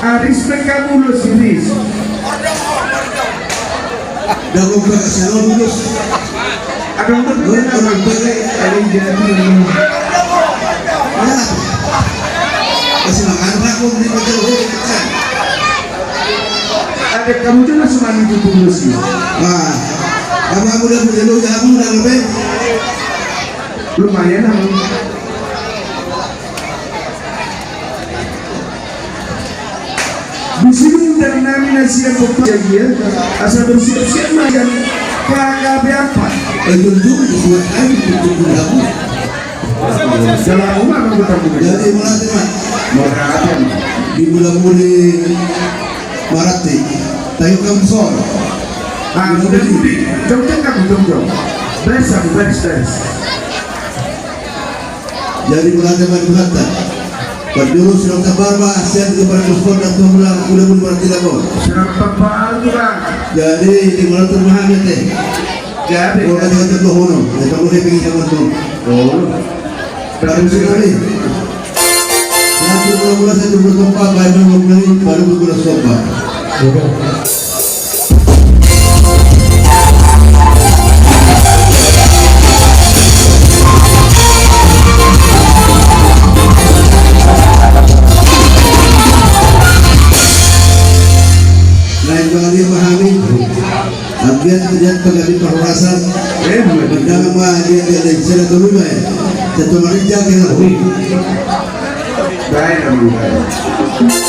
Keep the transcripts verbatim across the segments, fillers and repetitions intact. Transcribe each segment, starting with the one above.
Aris pe kamu lo siris. Dago pe salon dos. Ada orang tua, ada yang jadi. Ya. Masih makan aku di hotel. Ada kamu tuh langsung mandi tubuh sih. Wah. Apa aku udah muda lo ya aku udah lebih. Lumayan lah. Di sini undang nami na siap bekerja dia, asal bersiap-siap makan. Kagak apa-apa. Eh, tentu, buat kami, tentu, tentu. Dalam rumah kamu bertemu. Jadi, mulai, Mak. Mulai apa, Mak? Di bulan Muli, Marati. Tayo kamu sol. Ah, udah, udah. Jom, jom, kamu, jom, jom. Beres, aku, beres, beres. Jadi mulai dari Tuhanta. Berjurus sudah tabar ma sian di pada muspon dan tumula udah pun berarti labo. Sudah tabar juga. Jadi di mulai termaham ya teh. Jadi. Kalau kata kata tuh hono, ya kamu happy sama tuh. Oh. Baru sekali. Nanti mula-mula saya tunggu tempat, baik dulu beli, baru buka sopa. Lain kali pahami. Ambiat lihat pengganti perhorasan. Eh, benar. Benar, Pak. Lihat, lihat, lihat. Saya dah dulu, Pak. Saya cuma kerja, kira. Baik, Pak.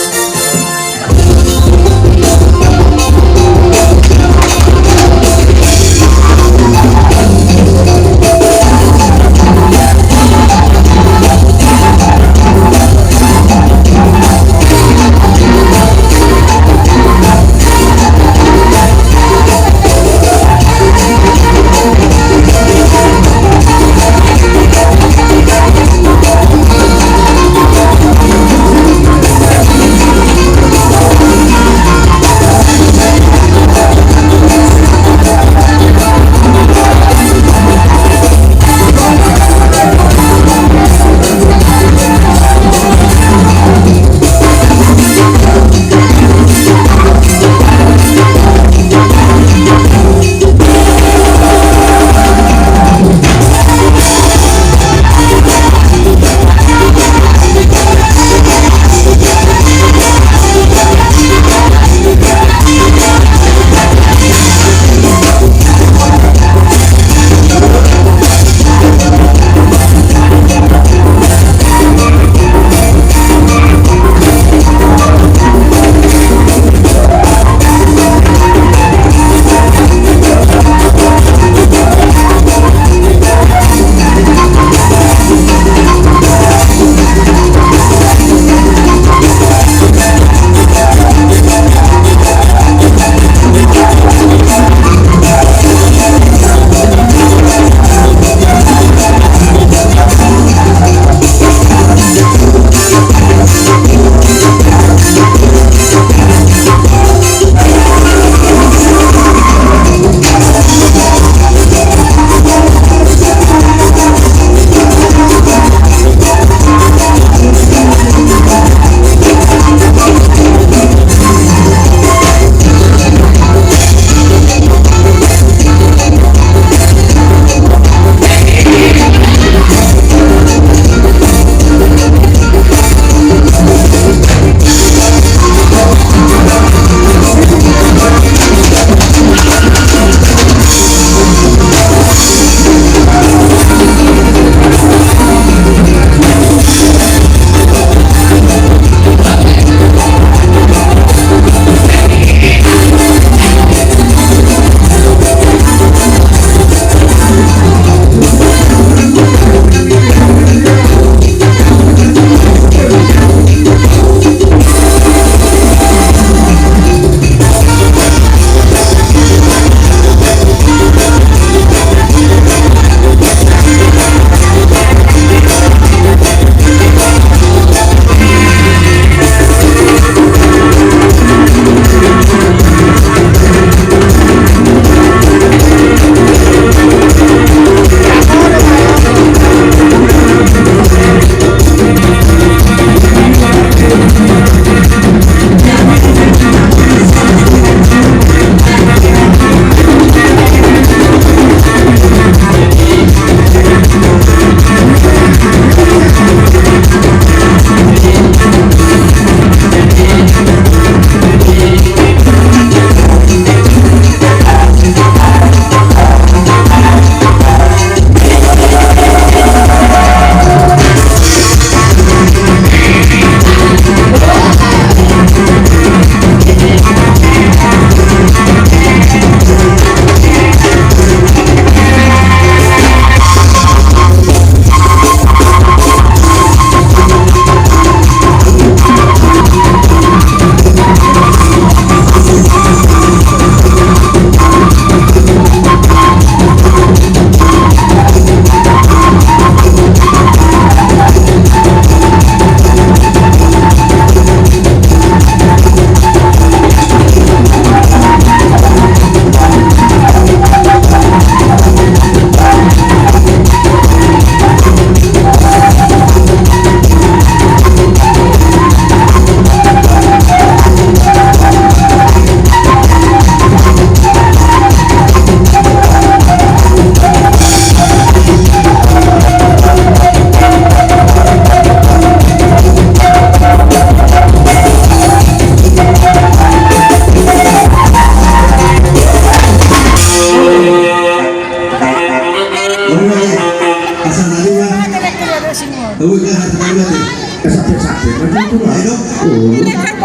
Sampe-sampe, maju tu lah. Ayo. Oh.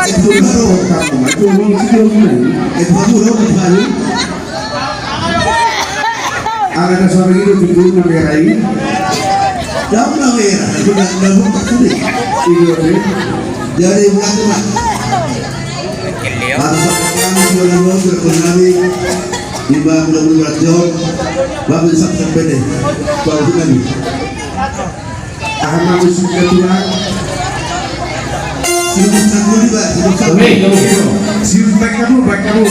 Itu baru. Itu baru. Itu baru. Ala na suara gitu, gitu, na merah i. Daun na merah, itu na, na buka sudah. Itu, oke. Jadi, bukan tu, Pak. Harus kami, jual, jual, jual, jual, kami. Di bawah, bulan, bulan, jual. Bagus, sampai, sampai deh. Bagus, kami. Aha ma musik na tulang? Sirup sangkuli, Pak, sirup sangkuli. Oke, oke. Sirup baik kamu, baik kamu.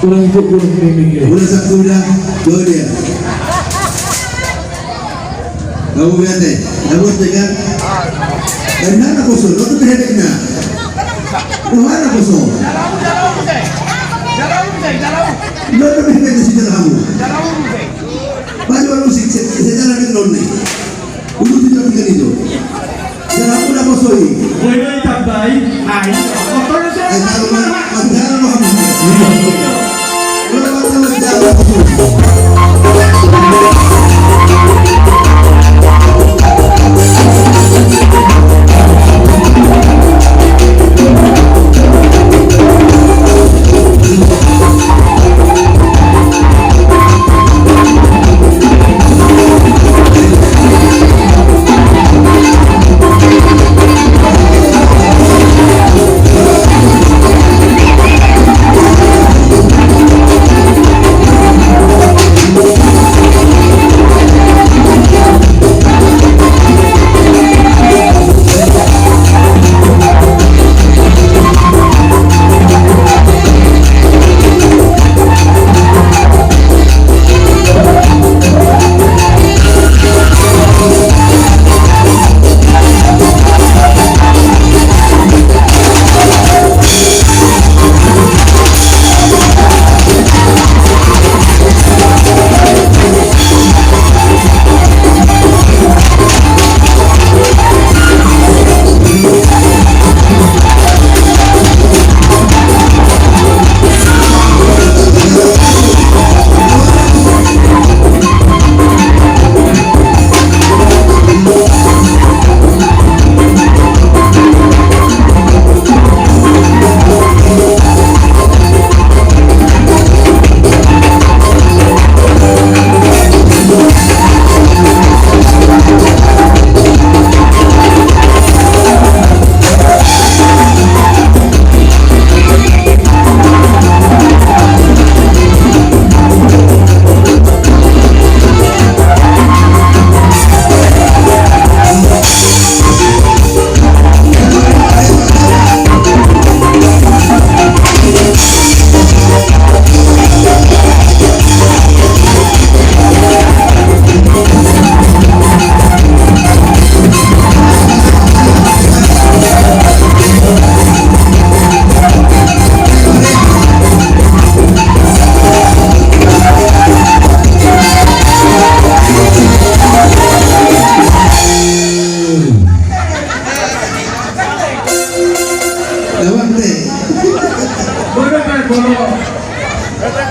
Ulang itu, ulang ini, ya. Ulang satu, ulang. Dua dia. Kamu berarti, kamu tekan. Dan mana kosong, lo tuh hebatnya. Lo mana kosong? Lo tuh hebatnya si dalam. Banyak orang musik, se-, sejarah di London. Untuk tidak tinggal itu. Dalam pun apa soi? Boy, boy, tambai. Ai. Motor saya. Eh, taruh, taruh, taruh, taruh.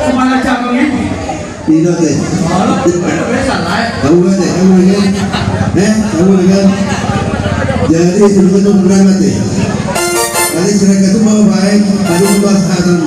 Kepala cabang ini. Tidak, teh. Kalau tidak biasa lah. Tahu nggak, teh? Tahu nggak? Eh, tahu nggak? Jadi, sebelumnya tuh pernah nggak, teh? Tadi seragam itu mau baik, tadi mau bahas hatan.